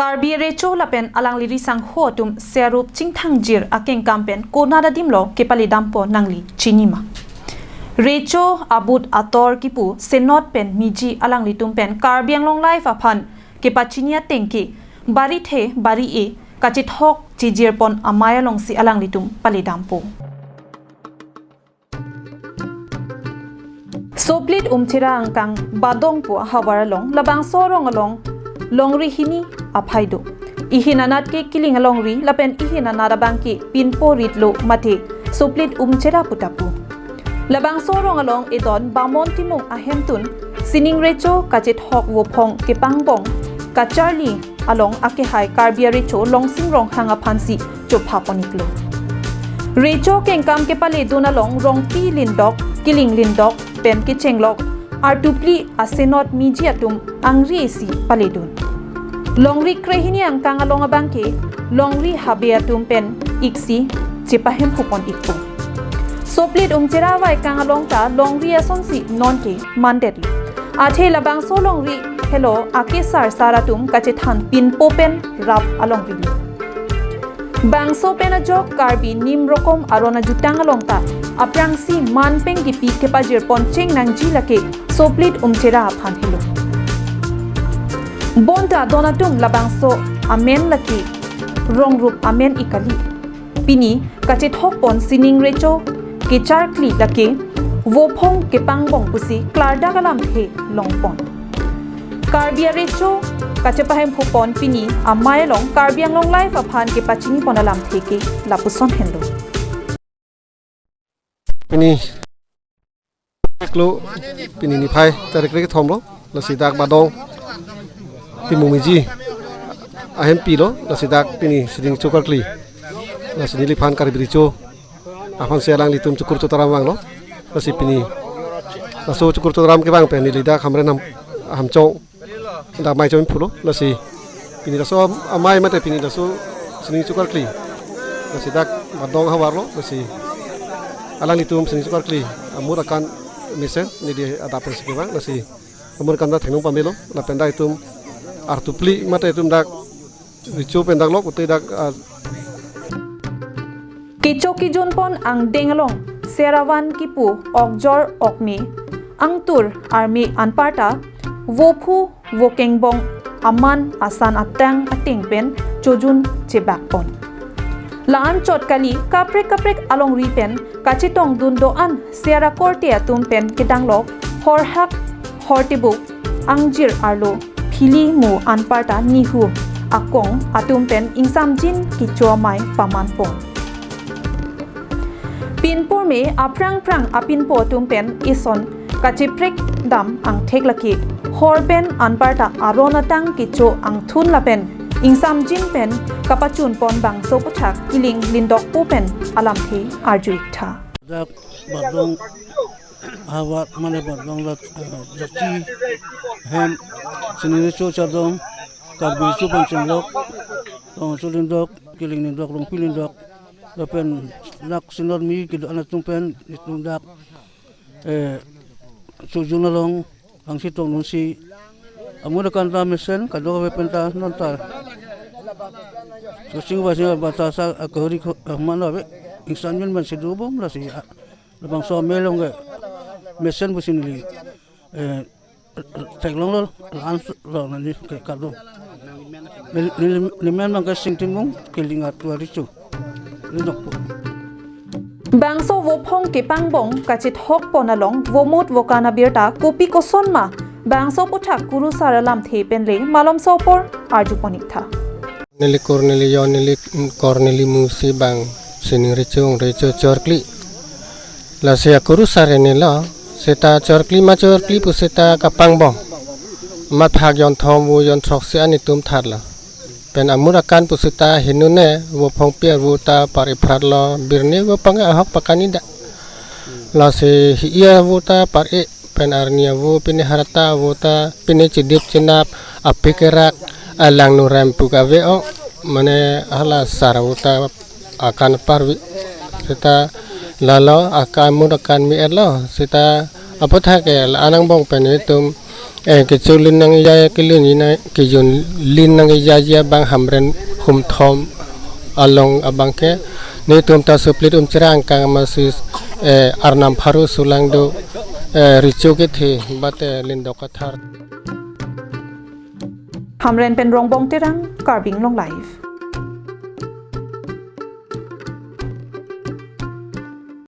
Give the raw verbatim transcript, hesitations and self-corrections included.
Karbi Recho lapen alangli risangho atum serup chingthangjir akengkam pen konat adimlo kepaledampo nangli chinima? Recho abut ator kipu Senot pen Miji alanglitum pen Karbi Anglong Live aphan kepachini ateng ke barithe bari-e kachethok chijirpon amei alongsi alanglitum paledampo. Soplit Umchera angkang Badong pu ahavar along labangso arong along longri hini aphai do. Ihin anat ke Kiling alongri lapen ihin anat abang ke Pinpo Ritlo mate Soplit Umchera pu ta pu. Labangso arong along edon Bamon Timung ahemtun sining recho kachethok vophong kepangbong kacharli along akehai Karbi arecho Longsing Ronghang aphansi chophapon-iklo. Recho kengkam kepaledun along Rongpi Lindok, Kiling Lindok pen kechenglok artupli asenot Miji atum angri isi paledun. Longri krehini angkang along abang ke longri habe atum pen iksi chepahemphupon-ikpo. Soplit Umchera avaikang along ta longri asonsi nonke mandetlo. Athe labangso longri helo akesar sar atum kachethan Pinpo pen rap alongri lo. Bangso pen ajok Karbi nim rokom aron ajutang along ta aphrangsi man peng kipi kepajirpon chengnangji lake Soplit Umchera aphan helo. Bonta don atum labangso amen lake rongrup amen-ik kali. Pini kachethokpon sining recho kecharkli lake vophong kepangbong pusi klardak alamthe longpon. Karbi arecho kachepahemphupon pini amei along Karbi Anglong Live aphan kepachinipon alamthe ke lapuson henlo. Pini klo, pini niphai tarik kethom lo, lasi dak Badong Timung Miji ahempi lo, lasi dak pini sining chokarkli, lasi neliphan Karbi Recho aphansi alanglitum chukur chotaram vanglo, lasi pini laso chukur chotaram kevang pen neli dak Hamren Ham, Hamchong dak amei chom phulo, lasi pini laso amei mate pini laso sining chokarkli, lasi dak Badong ahavar lo, lasi alanglitum sining chokarkli amur akan mesen neli adap pensi kevang, lasi amur akan ta theklong pamelo, lapen dak itum artupli mate itum dak recho pen dak lok ute dak, ah, Kecho kejunpon angdeng along seravan kipu okjor okme angtur arme anparta vophu vokengbong aman asan atang ateng pen chojun chebakpon. La-an chot kali kaprek kaprek alongri pen kachetongdun do-an sera korte atum pen kedanglok horhak hortebuk angjir arlo phili mu anparta nihu akong atum pen ingsamjin kecho amei pamanpon. Pinpur me aphrang phrang apinpo atum pen ison kacheprek dam angthek lake hor pen anparta aron atang kecho angthun lapen ingsamjin pen kapachunpon bangso aputhak Kiling Lindok pu pen alamthe arju-iktha. Dak Badong havar mane Badong lat, eh, jati hem sining recho chardom Karbi Recho pen chenglok Rongso Lindok, Kiling Lindok, Rongpi Lindok, lapen dak Senot Miji kedo-an atum pen itum dak, eh, chojun along angsi tongdunsi amur akan ta mesen kadokave pen ta non ta kachingvai si bata sa akori ko, eh, mano ave ingsamjin pen si dobom lasi, ah, labangso amei along ke mesen pusi neli, eh, theklonglo, la-an lo nani ke kado. Neli, neli, neli men abang ke Sing Timung, Kiling atu arecho. Lindok pu. Bangso vophong kepangbong kachethokpon along vomut vokan abirta kopi koson ma bangso aputhak kurusar alamthe pen le malomso apor arjupon-iktha. Neli kur neli jon neli kor neli musi bang sining recho recho chorkli. Lasi akurusar neli lo, seta chorkli ma chorkli pu seta kapangbong. Amat phak jonthom vo jonthrok si an itum thatlo. Pen amur akan pu seta hinune vophong pi arvo ta par-e phratlo, birni vo pang ahok pakani da. Lasi hi-i arvo ta par-e pen arni avo pine harta avo ta pine chidip chinap api kerak alang nurem pu kave-o, mane hala sar avo ta akan parvi seta lalo akan amur akan me-etlo seta aputhak ke la-an angbong pen itum Eh, kechulin nangji, kelin nangji, kejun lin nangji abang Hamren Humthom along abang ke, netum ta suplit um cherang kang masi, eh, Arnam Pharo sulang do, eh, Recho Kethe, bate Lindok Kathar. Hamren pen Rongbong Terang, Karbi Anglong Live.